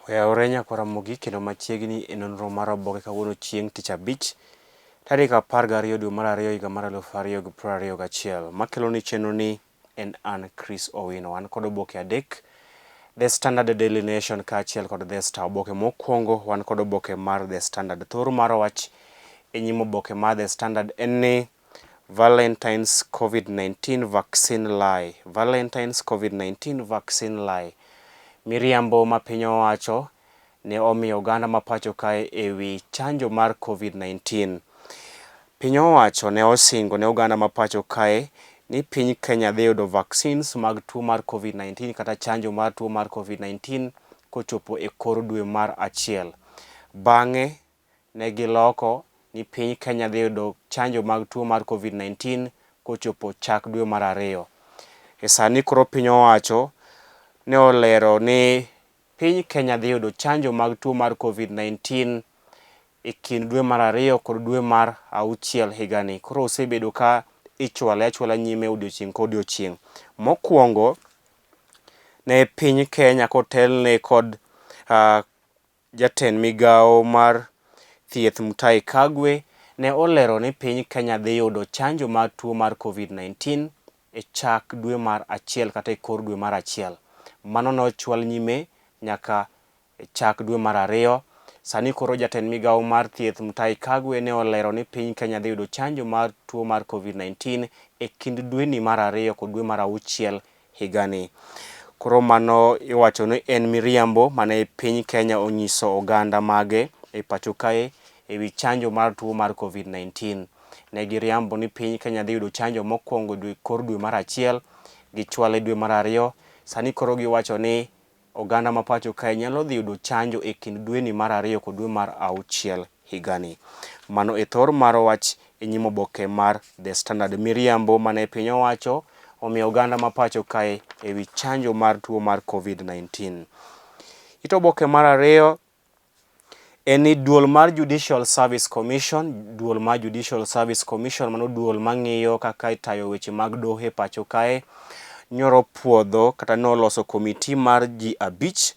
Oyawore nyakwar Ramogi kendo machiegni e nonro mar oboke kawuono chieng' tich abich tarik 12 dwe mar ariyo higa mar 2021. Makeloni chenro ni en an Chris Owino. Wan kod oboke adek The Standard, Daily Nation kaachiel kod The Star. Oboke mokwongo wan kod oboke mar The Standard. Thor mar wach e nyim oboke mar The Standard en ni Valentine's Covid-19 vaccine lie. Valentine's Covid-19 vaccine lie. Miriambo ma piny owacho ne omiyo oganda ma pacho kae e wi chanjo mar Covid-19. Piny owacho ne osingo ne oganda ma pacho kae ni piny Kenya dhi yudo vaccines mag tuo mar Covid-19 kata chanjo mar tuo mar Covid-19 kochopo e kor dwe mar achiel. Bang'e ne giloko ni piny Kenya dhi yudo chanjo mag tuo mar Covid-19 kochopo chak dwe mar ariyo. E sani koro piny owacho ne olero ni piny Kenya dhi yudo chanjo mag tuo mar Covid-19 e kind dwe mar ariyo kod dwe mar auchiel higani. Koro osebedo ka ichwale achwala nyime odiochieng' ka odiochieng'. Mokwongo ne piny Kenya kotelne kod Jatend migawo mar thieth Mutahi Kagwe ne olero ni piny Kenya dhi yudo chanjo mar tuo mar Covid-19 e chak dwe mar achiel kata e kor dwe mar achiel. Mano ne ochwal nyime nyaka e chak dwe mar ariyo. Sani koro jatend migawo mar thieth Mutahi Kagwe ne olero ni piny Kenya dhi yudo chanjo mar tuo mar Covid-19 e kind dweni mar ariyo kod dwe mar auchiel higani. Koro mano iwacho ni en miriambo mane piny Kenya onyiso oganda mage e pacho kae e wi chanjo mar tuo mar Covid-19. Ne giriambo ni piny Kenya dhi yudo chanjo mokwongo dwe kor dwe mar achiel, gichwale dwe mar ariyo. Sani koro giwacho ni Oganda ma pacho kae nyalo dhi yudo chanjo e kind dweni mar ariyo kod dwe mar auchiel higani. Mano e thor mar wach e nyim oboke mar The Standard. Miriambo mane piny owacho omiyo oganda ma pacho kae e wi chanjo mar tuo mar Covid-19. It oboke mar ariyo en ni duol mar Judicial Service Commission, duol mar Judicial Service Commission mano duol mang'iyo kaka itayo weche mag doho e pacho kae, nyoro puodho kata noloso komiti mar ji abich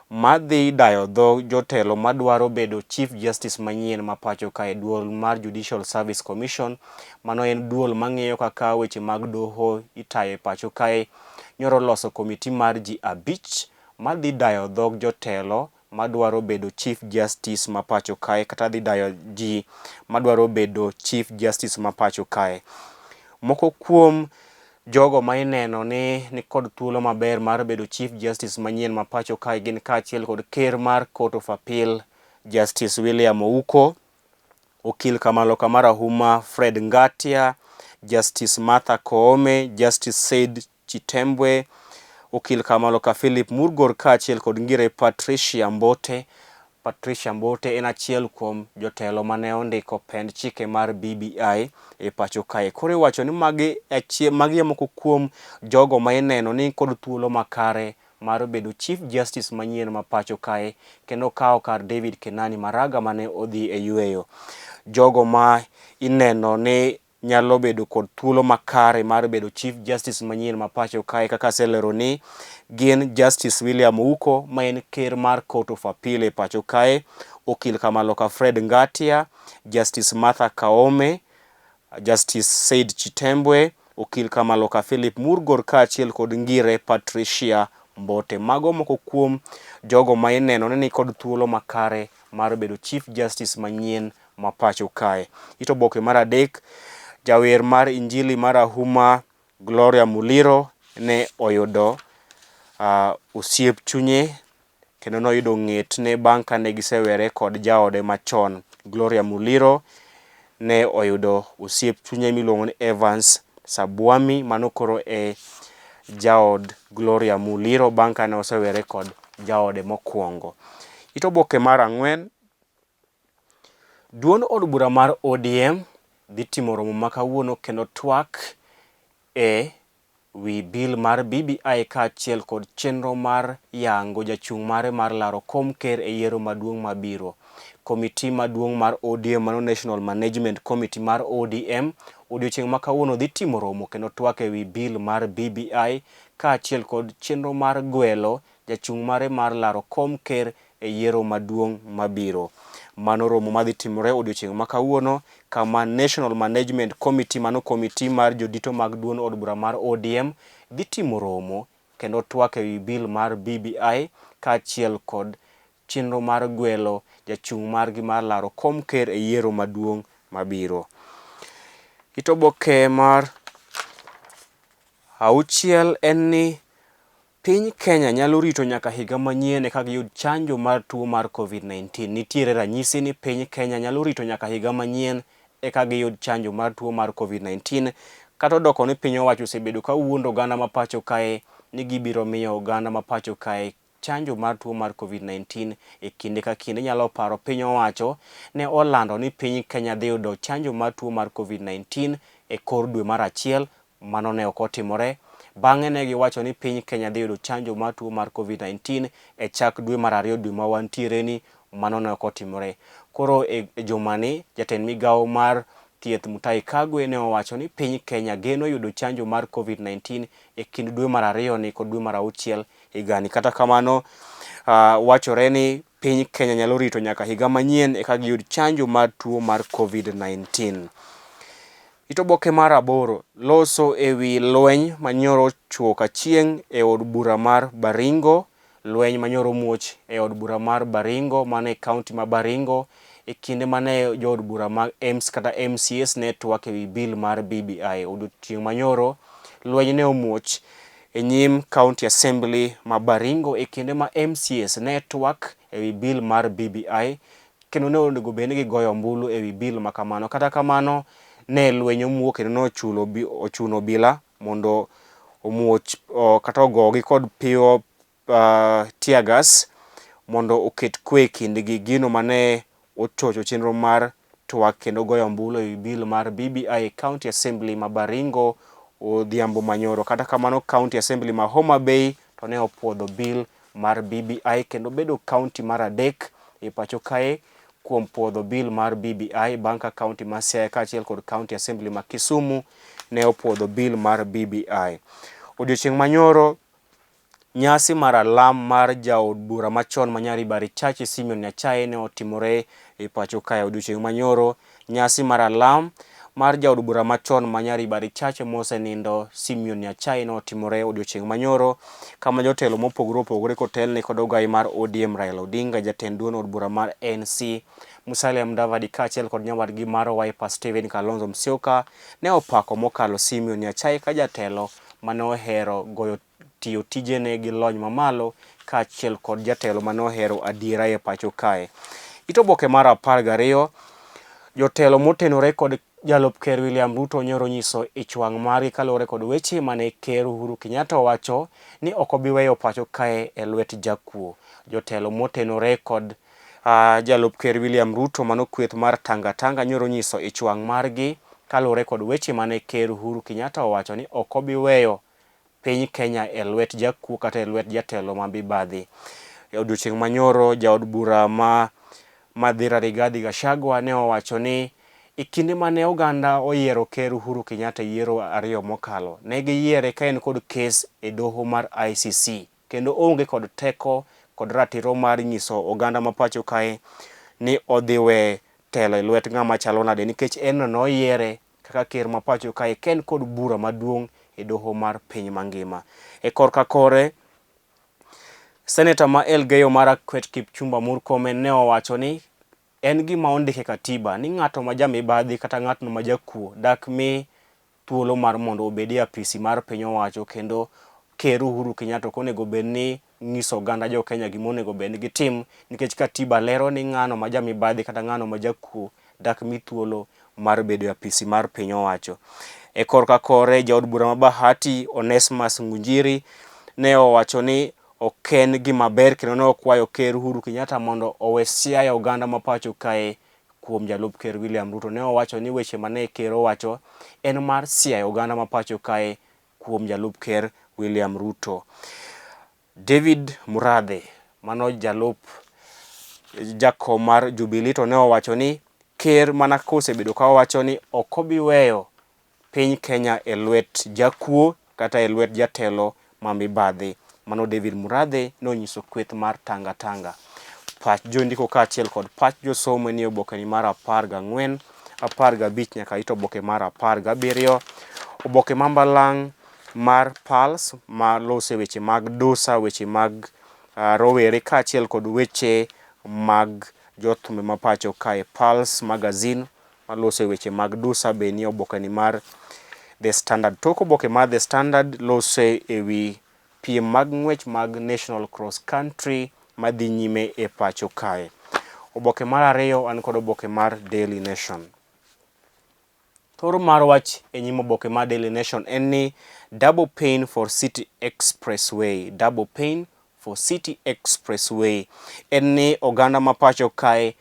madhi dayo dho jotelo madwaro bedo Chief Justice manyien ma pacho kae. Duol mar Judicial Service Commission mano en duol mang'iyo kaka weche mag doho itayo e pacho kae, nyoro loso komiti mar ji abich madhi dayo dhog jotelo madwaro bedo Chief Justice ma pacho kae kata dhi dayo ji madwaro bedo Chief Justice ma pacho kae. Moko kuom jogo ma ineno ni nikod thuolo maber mar bedo Chief Justice manyien ma pacho kae gin kaachiel kod ker mar Court of Appeal Justice William Ouko, Okil Kamaloka marahuma Fred Ngatia, Justice Martha Koome, Justice Said Chitembwe, Okil Kamaloka Philip Murgor kaachiel kod Ngire Patricia Mbote. Patricia Mbote en achiel kuom jotelo mane ondiko pend chike mar BBI e pacho kae. Koro iwacho ni magi magi e moko kuom jogo ma ineno ni kod thuolo makare mar bedo Chief Justice manyien ma pacho kae kendo kawo kar David Kenani Maraga mane odhi e yueyo. Jogo ma ineno ni nyalo bedo kod thuolo makare mar bedo Chief Justice manyien ma pacho kae kaka aselero ni gin Justice William Ouko ma en ker mar Court of Appeal e pacho kae, Okil Kamaloka Fred Ngatia, Justice Martha Kaome, Justice Said Chitembwe, Okil Kamaloka Philip Murgor kaachiel kod Ngire Patricia Mbote. Mago moko kuom jogo ma ineno ni nikod thuolo makare mar bedo Chief Justice manyien ma pacho kae. It oboke mar adek, jawer mar injili marahuma Gloria Muliro ne oyudo osiep chunye kendo noyudo ng'etne bang' kane gisewere kod jaode machon. Gloria Muliro ne oyudo osiep chunye miluongo ni Evans Sabwami, mano koro e jaod Gloria Muliro bang' kane osewere kod jaode mokwongo. It oboke mar ang'wen, Duond od bura mar ODM dhi timo romo ma kawuono kendo twak e wi bill mar BBI kaachiel kod chenro mar yango jachung' mare mar laro kom ker e yiero maduong' mabiro. Komiti maduong' mar ODM mano National Management Committee mar ODM odiochieng' ma kawuono dhi timo romo kendo twak e wi bill mar BBI kaachiel kod chenro mar gwelo jachung' mare mar laro kom ker e yiero maduong' mabiro. Mano romo madhi timore odiochieng' ma kawuono kama National Management Committee, mano komiti mar jodito mag duond od bura mar ODM, dhi timo romo kendo twak ewi bill mar BBI kaachiel kod chenro mar gwelo jachung' margi mar laro kom ker e yiero maduong' mabiro. It oboke mar auchiel en ni piny Kenya nyalo rito nyaka higa manyien eka giyud chanjo mar tuo mar Covid-19. Nitiere ranyisi ni piny Kenya nyalo rito nyaka higa manyien eka giyud chanjo mar tuo mar Covid-19 kata odoko ni piny owacho osebedo ka wuondo oganda ma pacho kae ni gibiro miyo oganda ma pacho kae chanjo mar tuo mar Covid-19 e kinde ka kinde. Inyalo paro piny owacho ne olando ni piny Kenya dhi yudo chanjo mar tuo mar Covid-19 e kor dwe mar achiel, mano ne ok otimore. Bang'e ne giwacho ni piny Kenya dhi yudo chanjo mar tuo mar Covid-19 e chak dwe mar ariyo dwe ma wantiere ni, mano ne ok otimore. Koro e jumani jatend migawo mar thieth Mutahi Kagwe ne owacho ni piny Kenya geno yudo chanjo mar Covid-19 e kind dwe mar ariyo ni kod dwe mar auchiel higani. Kata kamano, wachore ni piny Kenya nyalo rito nyaka higa manyien eka giyud chanjo mar tuo mar Covid-19. It oboke mar aboro loso e wi lweny manyoro chuo kachieng' e od bura mar Baringo. Lweny manyoro muoch e od bura mar Baringo mane e kaunti ma Baringo e kinde mane jood bura mag MC kata MCAs ne twak e wi bill mar BBI. Odiochieng' manyoro lweny ne omuoch e nyim County Assembly ma Baringo e kinde ma MCAs ne twak e wi bill mar BBI kendo ne onego bed ni gigoyo ombulu e wi bill ma kamano. Kata kamano, ne lweny omuok kendo ne ochulo ochuno obila mondo omuoch kata ogogi kod piyo tear gas mondo oket kwe e kindgi. Gino mane ochocho chenro mar twak kendo goyo ombulu e wi bill mar BBI e County Assembly ma Baringo odhiambo manyoro. Kata kamano, County Assembly ma Homa Bay to ne opuodho bill mar BBI kendo bedo county mar adek e pacho kae kuom puodho bill mar BBI bang' ka county ma Siaya kaachiel kod County Assembly ma Kisumu ne opuodho bill mar BBI. Odiochieng' manyoro nyasi mar alam mar jaod bura machon ma Nyaribari Chache Simeon Nyachae ne otimore e pacho kae. Odiochieng' manyoro nyasi mar alam mar jaod bura machon ma Nyaribari Chache mosenindo Simeon Nyachae ne otimore odiochieng' manyoro kama jotelo mopogore opogore kotelne kod ogai mar ODM Raila Odinga, jatend duond od bura mar ANC Musalia Mudavadi kaachiel kod nyawadgi mar Wiper Stephen Kalonzo Musyoka ne opako mokalo Simeon Nyachae ka jatelo mane ohero goyo tiyo tijene gi lony mamalo kaachiel kod jatelo mane ohero adiera e pacho kae. It oboke mar 12 jotelo motenore kod jalup ker William Ruto nyoro nyiso ich wang' margi kaluwore kod weche mane ker Uhuru Kenyatta owacho ni ok obi weyo pacho kae e lwet jakuo. Jotelo motenore kod jalup ker William Ruto mano kweth mar Tanga Tanga nyoro nyiso ich wang' margi kaluwore kod weche mane ker Uhuru Kenyatta owacho ni ok obi weyo piny Kenya e lwet jakuo kata e lwet jatelo ma mibadhi. E odiochieng' manyoro jaod bura ma Mathira Rigathi Gachagua ne owacho ni e kinde mane oganda oyiero ker Uhuru Kenyatta e yiero ariyo mokalo, ne giyiere ka en kod kes e doho mar ICC kendo oonge kod teko kod ratiro mar nyiso oganda ma pacho kae ni odhi we telo e lwet ng'ama chalo nade nikech en no noyiere kaka ker ma pacho kae ka en kod bura maduong' e doho mar piny mangima. E korka kore, Seneta ma Elgeyo Marakwet Kipchumba Murkomen ne owacho ni en gima ondik e katiba ni ng'ato ma jamibadhi kata ng'atno ma jakuo dak mi thuolo mar mondo obed e apisi mar piny owacho kendo Ker Uhuru Kenyatta ok onego bed ni nyiso oganda jo Kenya gima onego bed ni gitim nikech katiba lero ni ng'ano ma jamibadhi kata ng'ano ma jakuo dak mi thuolo mar bedo e apisi mar piny owacho. E korka kore, jaod bura ma Bahati Onesmus Ngunjiri ne owacho ni ok en gima ber kendo ne okwayo Ker Uhuru Kenyatta mondo owe siaya oganda ma pacho kae kuom jalup Ker William Ruto. Ne owacho ni weche mane ker owacho en mar siayo oganda ma pacho kae kuom jalup Ker William Ruto. David Murathe, mano jalup jakom mar Jubilee to ne owacho ni ker mana kosebedo ka owacho ni ok obi weyo piny Kenya e lwet jakuo kata e lwet jatelo ma mibadhi. Mano David Murathe nonyiso kweth mar Tanga Tanga. Pach jondiko kaachiel kod pach josomo nie obokeni mar 14, 15 nyaka it oboke mar 17. Oboke ma mbalang' mar Pulse ma lose weche mag dusa, weche mag rowere kaachiel kod weche mag jothumbe ma pacho kae. Pulse Magazine maloso weche mag dusa be nie obokeni mar The Standard. Tok oboke mar The Standard lose e wi piem mag ng'wech mag National Cross Country madhi nyime e pacho kae. Oboke mar ariyo an kod oboke mar Daily Nation. Thoro mar wach e nyim oboke mar Daily Nation en ni double pain for City Expressway, double pain for City Expressway en ni oganda ma pacho kae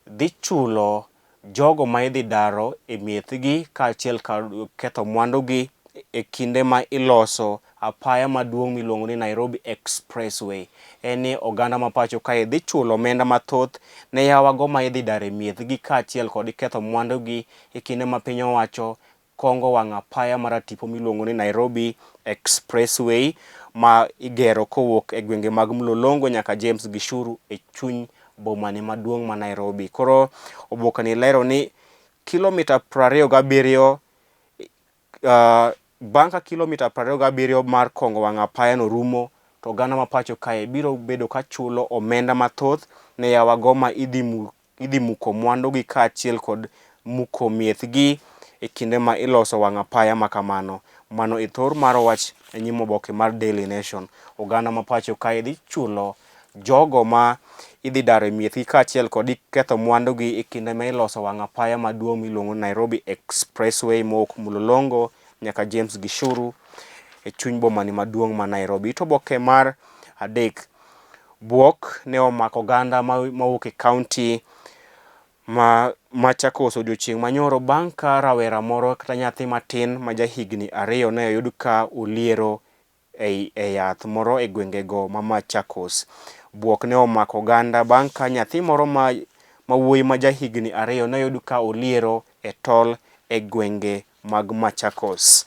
dhi chulo jogo ma idhi daro e miethgi kaachiel kod ketho mwandugi e kinde ma iloso apaya maduong' miluongo ni Nairobi Expressway. En ni oganda ma pacho kae dhi chulo omenda mathoth ne yawago ma idhi daro e miethgi kaachiel kod ketho mwandugi e kinde ma piny owacho kongo wang' apaya maratipo miluongo ni Nairobi Expressway ma igero kowuok e gwenge mag Mlolongo nyaka James Gishuru e chuny bomani maduong' ma Nairobi. Koro obokeni lero ni kilomita 27 bang' ka kilomita 27 mar kongo wang' apaya no rumo to oganda ma pacho kae biro bedo ka chulo omenda mathoth ne yawago ma idhi muko mwandugi kaachiel kod muko miethgi e kinde ma iloso wang' apaya ma kamano. Mano e thor mar wach e nyim oboke mar Daily Nation. Oganda ma pacho kae dhi chulo jogo ma idhi daro e miethgi kaachiel kod ketho mwandugi e kinde ma iloso wang' apaya maduong' miluongo ni Nairobi Expressway mowuok Mlolongo nyaka James Gishuru e chuny bomani maduong' ma Nairobi. It oboke mar adek, buok ne omako oganda mawuok e kaunti ma Machakos odiochieng' manyoro bang' ka rawera moro kata nyathi matin ma jahigni 2 ne oyud ka oliero e yath moro e gwengego ma Machakos. Buok ne omako oganda bang' ka nyathi moro ma wuoyi ma jahigni 2 ne oyud ka oliero e tol e gwenge mag Machakos.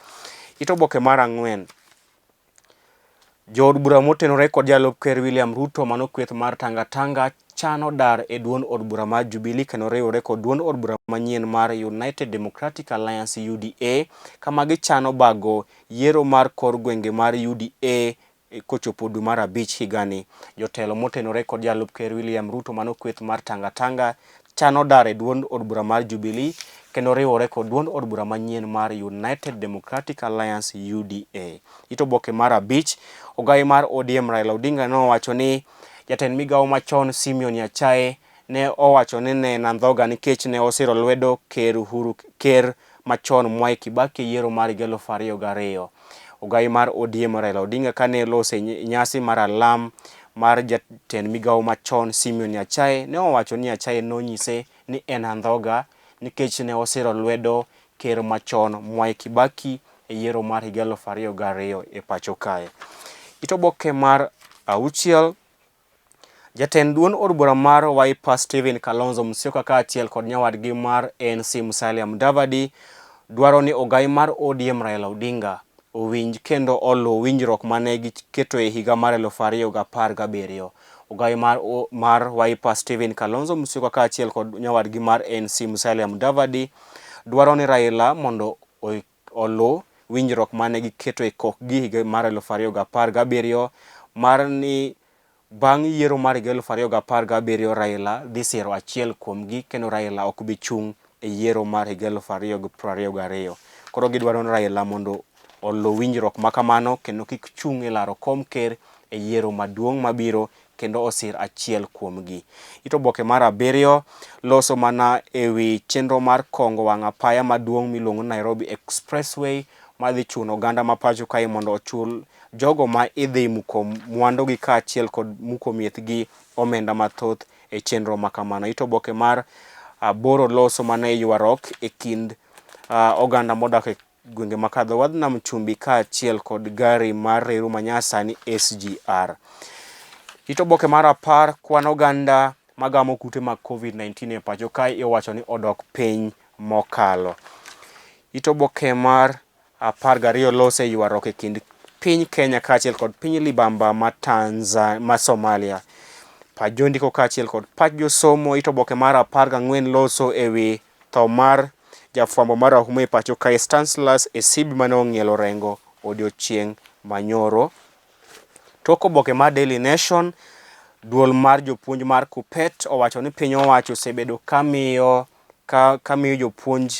It oboke mar 4. Jood bura motenore kod jalup ker William Ruto mano kweth mar Tanga Tanga chano dar e duond od bura mar Jubilee kendo riwore kod duond od bura manyien mar United Democratic Alliance UDA kama gichano bago yiero mar kor gwenge mar UDA kochopo dwe mar 5 higani. Jotelo motenore kod jalup ker William Ruto mano kweth mar Tanga Tanga chano dar e duond od bura mar Jubilee kendo riwore kod duond od bura manyien mar United Democratic Alliance UDA. It oboke mar 5, ogai mar ODM Raila Odinga nowacho ni jatend migawo machon Simeon Nyachae ne owacho ni ne en andhoga nikech ne osiro lwedo ker Uhuru ker machon Mwai Kibaki e yiero mar 2002. Ogai mar ODM Raila Odinga kane lose nyasi mar alam mar jatend migawo machon Simeon Nyachae ne owacho ni Nyachae nonyise ni en andhoga nikech ne osiro lwedo ker machon Mwai Kibaki e yiero mar higa 2002 e pacho kae. It oboke mar 6. Jatend duond od bura mar Wiper Stephen Kalonzo Musyoka kaachiel kod nyawadgi mar ANC Musalia Mudavadi dwaro ni ogai mar ODM Raila Odinga owinj kendo oluw winjruok mane giketo e higa mar 2017. Ogai mar Wiper Stephen Kalonzo Musyoka kaachiel kod nyawadgi mar ANC Musalia Mudavadi dwaro ni Raila mondo oluw winjruok mane giketo e kokgi higa mar 2017 mar ni bang' yiero mar higa 2017 Raila dhi siro achiel kuomgi kendo Raila ok bi chung' e yiero mar higa 2022. Koro gidwaro ni Raila mondo oluw winjruok ma kamano kendo kik chung' e laro kom ker e yiero maduong' mabiro kendo osir achiel kuomgi. It oboke mar 7 loso mana e wi chenro mar kongo wang' apaya maduong' miluongo ni Nairobi Expressway madhi chuno oganda ma pacho kae mondo ochul jogo ma idhi muko mwandugi kaachiel kod muko miethgi omenda mathoth e chenro ma kamano. It oboke mar 8 loso mana e ywaruok e kind oganda modak e gwenge ma kadho wadh nam chumbi kaachiel kod gari mar reru manyasani SGR. It oboke mar 10 kwan oganda magamo kute mag COVID-19 e pacho kae iwacho ni odok piny mokalo. It oboke mar 12 lose ywaruok e kind piny Kenya kaachiel kod piny libamba ma Somalia. Pach jondiko kaachiel kod pach josomo. It oboke mar 14 loso e wi tho mar jafwambo marahuma e pacho kae Stanislas Esibi mane ong'ielo orengo odiochieng' manyoro. Tok oboke mar Daily Nation, duol mar jopuonj mar KUPPET owacho ni piny owacho osebedo kamiyo ka miyo jopuonj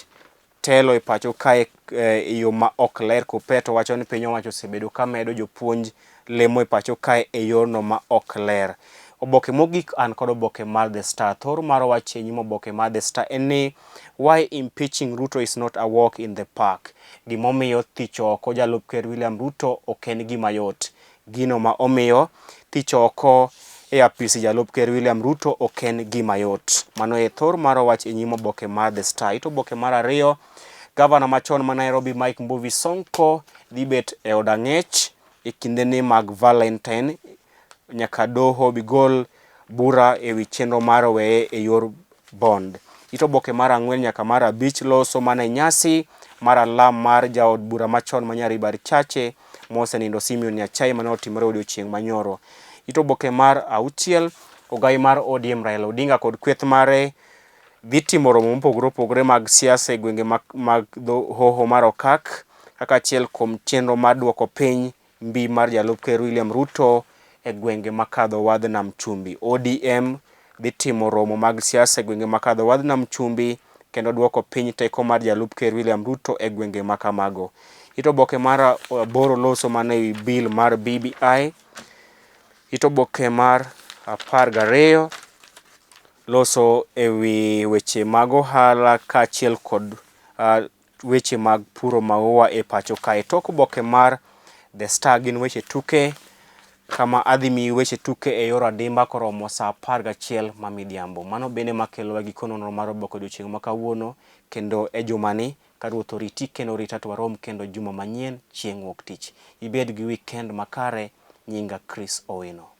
telo e pacho kae e yo ma ok ler. KUPPET owacho ni piny owacho osebedo ka medo jopuonj lemo e pacho kae e yorno ma ok ler. Oboke mogik an kod oboke mar The Star. Thor mar wach e nyim oboke mar The Star en ni why impeaching Ruto is not a walk in the park. Gimomiyo thicho oko jalup ker William Ruto ok en gima yot. Gino ma omiyo thicho oko e apisi jalup ker William Ruto ok en gima yot. Mano e thor mar wach e nyim oboke mar The Star. Ito oboke mar ariyo, gavana machon ma Nairobi Mike Mbuvi Sonko dhi bet e od ang'ech e kindene mag Valentine nyaka doho bigol bura e wi chenro mar weye e yor bond. It oboke mar ang'wen nyaka mar abich loso mana e nyasi mar alam mar jaod bura machon ma Nyaribari Chache mosenindo Simeon Nyachae mane otimore odiochieng' manyoro. It oboke mar auchiel, ogai mar ODM Raila Odinga kod kweth mare dhi timo romo mopogore opogore mag siasa e gwenge mag hoho mar Okak kaka achiel kuom chenro mar duoko piny mbi mar jalup ker William Ruto e gwenge makadho wadh nam chumbi. ODM dhi timo romo mag siasa e gwenge makadho wadh nam chumbi kendo duoko piny teko mar jalup ker William Ruto e gwenge ma kamago. It oboke mar aboro loso mana ewi bill mar BBI. It oboke mar 12 loso ewi weche mag ohala kaachiel kod weche mag puro maua e pacho kae. Tok oboke mar The Star gin weche tuke kama adhi miyi weche tuke e yor adimba koromo saa 11 ma midhiambo. Mano bende makelowa giko nonro mar oboke odiochieng' ma kawuono kendo e jumani ka Ruoth oriti kendo orita to warom kendo juma manyien chieng' wuok tich. Ibed gi weekend makare. Nyinga Chris Owino.